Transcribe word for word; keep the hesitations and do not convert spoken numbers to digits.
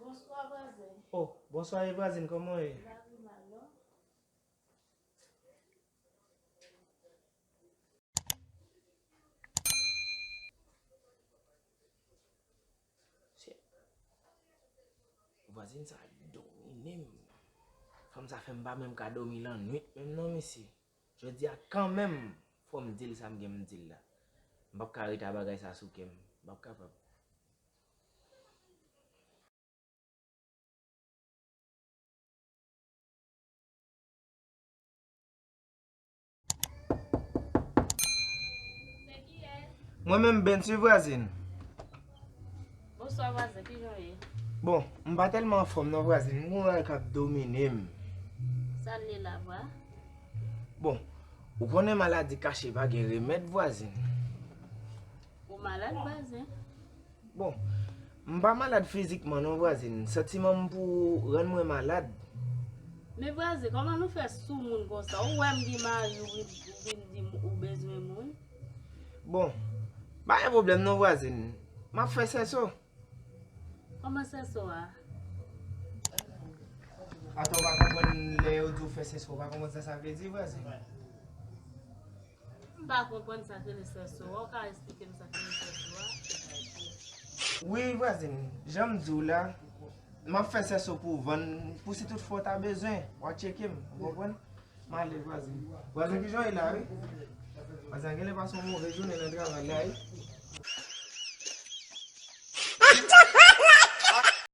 Bonswa, vwazen. Oh, bonswa, e vwazin, kòman w ye? M pa pi mal, non. Shit. Vwazin sa domine m. Fanm sa fè m pa menm ka dòmi lannwit menm non, mesye. Jodi a kanmenm, fò m di l sa m gen m di l la. M p ap ka rete a bagay sa sou kè m. M p ap kapab. Mwen menm, Bensi, vwazin. Bonswa vwazen, kijan w ye? Bon, m pa tèlman anfòm non vwazin, m gon bagay k ap domine m. Sa l ye la vwa? Bon, ou konnen maladi kache pa gen remèd vwazin. Ou malad vwazen? Bon, m pa malad fizikman non vwazin, santiman m pou rann mwen malad. Men vwazen, kòman nou fè sou moun konsa? Ou wè m gen mari, ou vin, ou vin di m ou bezwen moun? Bon, pa gen pwoblèm non vwazin, m ap fè sèso. Kòman sèso a? Atò, w pa konprann lè yo di w fè sèso, w pa konprann sa sa vle di vwazin? M pa konprann sa k rele sèso a. Ou ka esplike m sa k rele sèso a? Wi, vwazin, jan m di w la, m ap fè sèso pou vann, pou si tout fwa w ta bezwen, w a tcheke m, ou konprann? M ale, vwazin. Vwazin, kijan w ye la, wi? Vwazin, genlè pase yon move jounen nan travay la, wi.